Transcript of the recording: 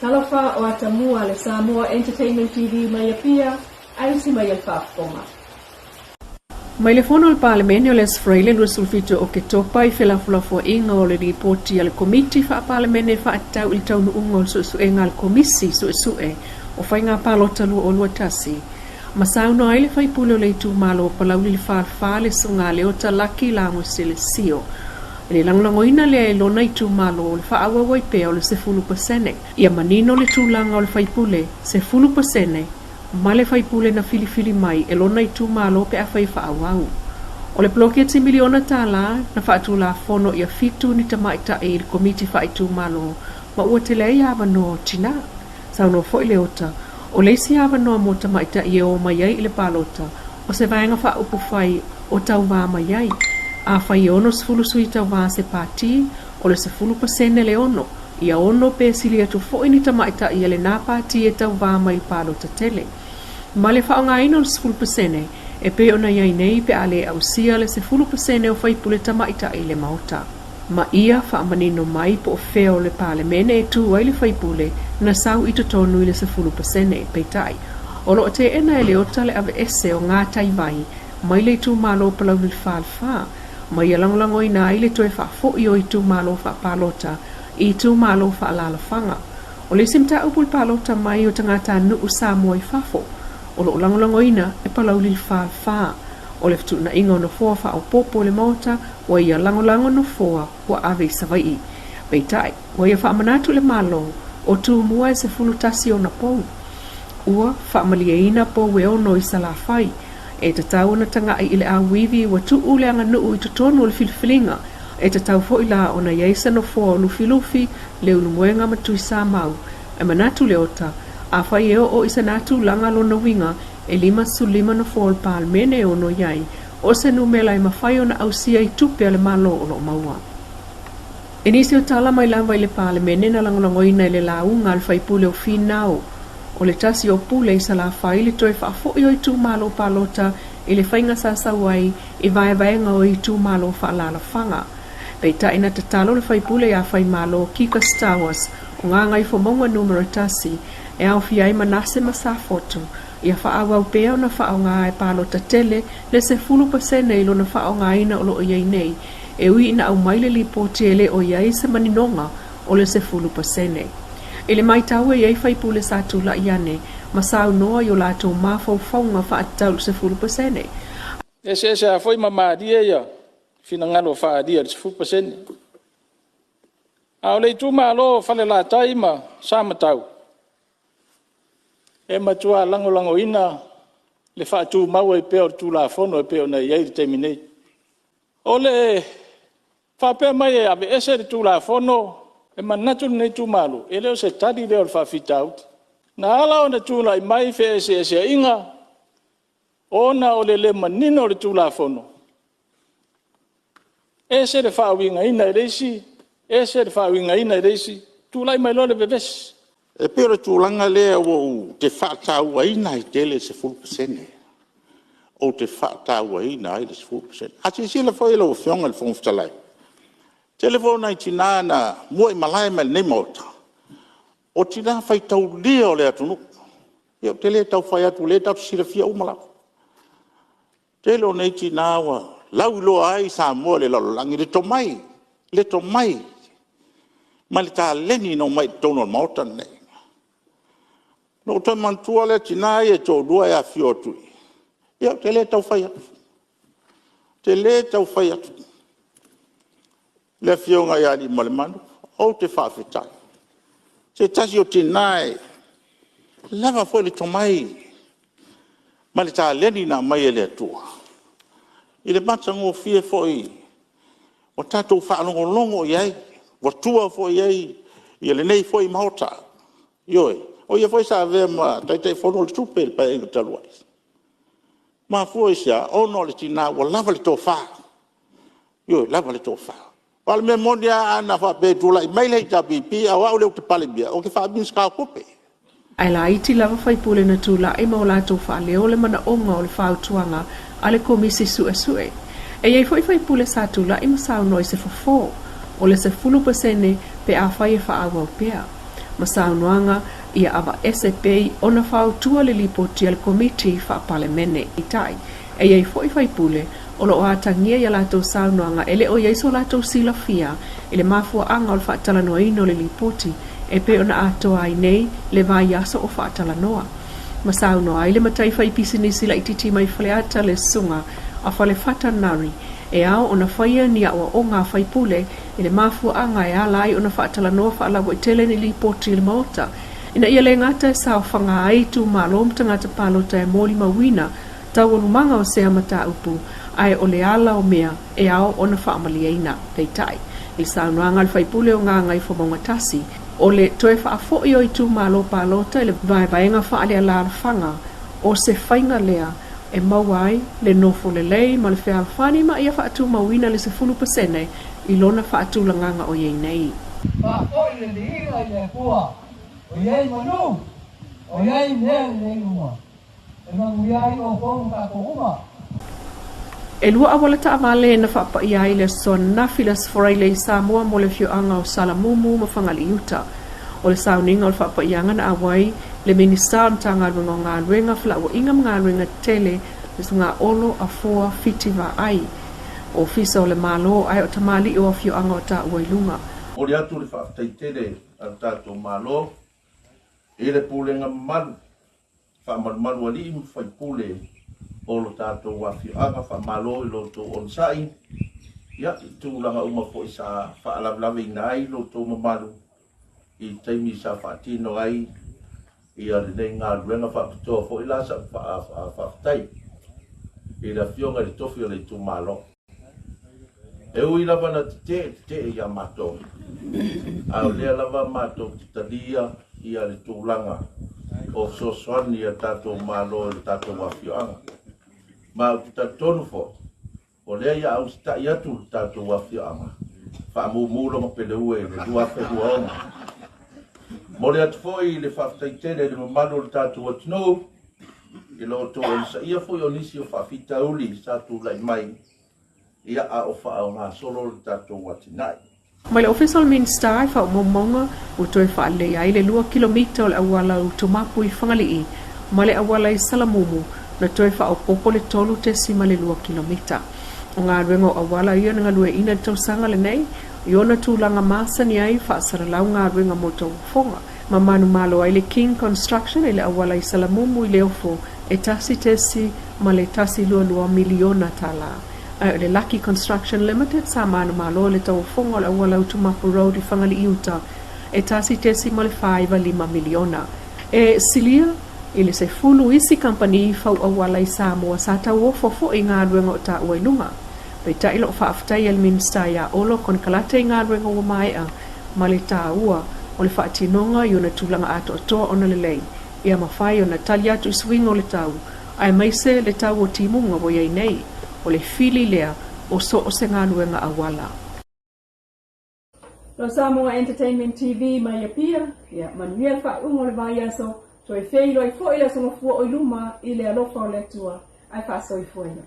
Talofa o Atamua le Samoa Entertainment TV mai Apia, aisi mai le faafofoga. Mai le Fono a le Palemene o le Aso Faraile 27 o Oketopa i felafolafoaiga o le Lipoti a le Komiti Faa-Palemene faatatau i le taunuuga o le suesuega a le Komisi Suesue o Faiga Palota 2021, ma saunoa ai le faipule o le itumalo o Palauli le Falefa le Susuga a Leota Laki Lagosele Sio i le lagolagoina lea e lona itumalo o le faaauau ai pea o le 10%. Ia manino le tulaga o le faipule 10% ma le faipule na filifili mai e lona itumalo pe afai e faaauau. O le poloketi miliona tala na faatulafono ia 7 ni tamaitai i le Komiti Faaitumalo ma ua tele ai avanoa o tinā. Saunoa foi Leota, o le isi avanoa mo tamaitai e o mai ai i le palota, o se vaega faaupufai o tauvā mai ai. Afai e 60 sui tauvā se pātī, o le 10% le ono, ia ono pe sili atu foi ni tamaitai a lenā pātī e tauvā mai i le palota tele. Ma le faaaogaina o le 10% e pei ona i ai nei pe a le ausia le 10% o faipule tamaitai i le Maota. Ma ia faamanino mai po o fea o le Palemene e tu ai le faipule na sau i totonu i le 10%. Peitai, o lo o teena e Leota le aveese o gataivai mai le itumalo o Palauli le Falefa, ma ia lagolagoina ai le toe faafoi o itumalo faapalota i itumalo faalaalafaga. O le isi mataupu i le palota mai o tagatanuu Samoa i fafo, o lo o lagolagoina e Palauli le Falefa. O le fetuunaiga o nofoa faaopoopo i le Maota ua ia lagolago nofoa ua ave i Savaii. Peitai, ua ia faamanatu i le Malo, o Tumua e 11 ona pou. Ua faamalieina pou e ono i Salafai. E tatau ona taga'i i le auivi ua tuu le aganuu i totonu o le filifiliga. E tatau foi la ona i ai se nofoa o Lufilufi, Leulumoega ma Tuisamau. E manatu Leota, afai e oo i se na tulaga lona uiga e 55 nofoa o le Palemene e ono i ai, o se numera e mafai ona ausia i tupe a le Malo o lo o maua. I nisi o tala mai lava i le Palemene na lagolagoina e le lauga a le faipule o Finau, o le tasi o pule i Salafai le toe faafoi o itumalo palota i le faiga sa sau ai i vaevaega o itumalo faalaalafaga. Peitai na tatalo le faipule ia Faimalo Kika Stowers o Gagaifomauga Numera 1 e aofia ai Manase ma Safotu ia faaauau pea ona faaaoga e palota tele le 10% i lona faaaogaina o lo o i ai nei, e ui ina aumai le lipoti e le o i ai se maninoga o le 10%. I le matau e i ai faipule sa tulai ane ma saunoa i o latou mafaufauga faatatau i le 10%. E eseese lava foi ma malie ia finagalo faaalia i le 10%. A o le itumalo o Falelatai ma Samatau, e matua lagolagoina le faatumau ai pea o le Tulafono e pei ona i ai i le taimi nei. O le faapea mai e aveese le Tulafono, e manatu lenei itumalo, e le o se tali lea o le faafitauli. Na ala ona tulai mai feeseeseaiga, ona o le le manino o le Tulafono, ese le faauigaina e le isi, ese le faauigaina e le isi, tulai mai loa le vevesi. E pei o le tulaga lea ou te faatauaina ai tele le 10%. Ou te faatauaina ai le 10%. A silasila foi lau Afioga i le Fofoga Fetalai, o le tele foi o nai tina na muaimalae mai i lenei Maota, o tina faitaulia o le atunuu. Ia ou te le tau fai atu o lea tatou te silafia uma lava. O le tele o nei tina ua lauiloa ai Samoa i le lalolagi i le tomai ma le taleni na omai ai i totonu o le Maota lenei. Ona ou toe manatua lea o tina ia e toalua e afifio atu i i, ia ou te le tau fai atu, ou te le tau fai atu. Le afioga ia Aliimalemanu, ou te faafetai. O se tasi o tina e lava foi le tomai ma le taleni na aumai e le Atua i le matagofie foi ua tatou faalogologo i ai, ua tua foi i ai lenei foi Maota. Ioe, o ia foi sa avea ma Taitaifono o le Tupe i le Paeaiga talu ai. E mafua i se a? Ona o le tina ua lava le tofa, ioe, lava le tofa. Aua o le mea moni lava ana faapea e tulai mai le HRPP a o au lea ou te Palemia, ou te faa-Minisita o Tupe. Ae laiti lava faipule na tulai ma o latou faaleo le manaoga o le fautuaga a le Komisi Suesue. E i ai foi faipule sa tulai ma saunoa i se fofo o le 10% pe afai e faaauau pea. ma saunoaga ia aveese pei ona fautua le Lipoti a le Komiti Faa-Palemene. Peitai, e i ai foi faipule o lo o atagia i a latou saunoaga e le o i ai so latou silafia i le mafuaaga o le faatalanoaina o le Lipoti e pei ona atoa ai nei le vaiaso o faatalanoa. Ma saunoa ai le matai faipisinisi laitiiti mai Faleata le Susuga a Falefata Nari e ao ona faia ni aoaoga a faipule i le mafuaaga e ala ai ona faatalanoa faalauaitele ni lipoti i le Maota ina ia le gata e saofaga ai itumalo ma tagata palota e molimauina taualumaga o sea mataupu ae o le ala o mea e ao ona faamalieina. Peitai, i le saunoaga a le faipule o Gagaifomauga 1, o le toe faafoi o itumalo palota i le vaevaega faalealaalafaga o se faiga lea e maua ai le nofo lelei ma le fealofani ma ia faatumauina le 10% i lona faatulagaga o i ai nei. Faafoi le viiga i le Atua, o i ai manu, o i ai mea lelei uma, e manuia ai outou ma tatou uma. E lua auala taavale na faapaia ai le Aso Ananafi le Aso Faraile i Samoa mo le afioaga o Salamumu ma Fagalii-uta. O le sauniga o le faapaiaga na auai le Minisita o le Matagaluega o Galuega, Felauaiga ma Galuega Tetele, le Susuga Olo Afoa Fiti Vaai, Ofisa o le Malo ae o tamalii o afioaga o taua i luga. Momoli atu le faafetai tele a le tatou Malo i le pulega mamalu, faamalumalu alii ma faipule o lo tatou afioaga. Faamalo i lo outou onosai ia i tulaga uma foi sa faalavelaveina ai lo outou mamalu i taimi sa faatino ai ia lenei galuega. Faapitoa foi la sau faafetai i le afioga i le tofi o le itumalo. E ui lava na tetee tetee ia matou, a o lea lava matou te talia ia le tulaga o fesoasoani a tatou Malo i le tatou afioaga. Ma ou te talitonu foi, o lea ia ausitai atu le tatou afioaga, faamumu lona peleue i le 2026. Momoli atu foi le faafetai tele i le mamalu o le tatou atunuu i lo outou onosaia foi o nisi o faafitauli sa tulai mai ia a o faagasolo le tatou atinae. Mai le Ofisa o le Minisita i faamaumauga ua toe faaleleia ai le lua kilomita o le auala o Utumapu i Fagalii ma le auala i Salamumu na toe faaopoopo le 3.2 kilomita. O galuega o auala ia na galueaiina i le tausaga lenei i ona tulaga masani ai faasalalau galuega mo tauofoga ma manumalo ai le King Construction i le auala i Salamumu i Leofo e $1.122 miliona. Ae o le Lucky Construction Limited sa manumalo i le tauofoga o le auala Utumapu Road i Fagalii-uta e $1.45 miliona. E silia i le 10 isi kamupani fau auala i Samoa sa tauofo foi i galuega o taua i luga. Peitai o lo o faafetaia le Minisita ia Olo konekarate i galuega ua maea ma le taua o le faatinoga i ona tulaga atoatoa ona lelei ia mafai ona tali atu i suiga o le tau aemaise le tau o timuga ua i ai nei, o le fili lea o so o se galuega auala. Lo Samoa Entertainment TV mai Apia, ia manuia le faaiuga o le vaiaso, toe feiloai foi le aso Gafua o i luma i le alofa o le Atua, ae faasoifuaina.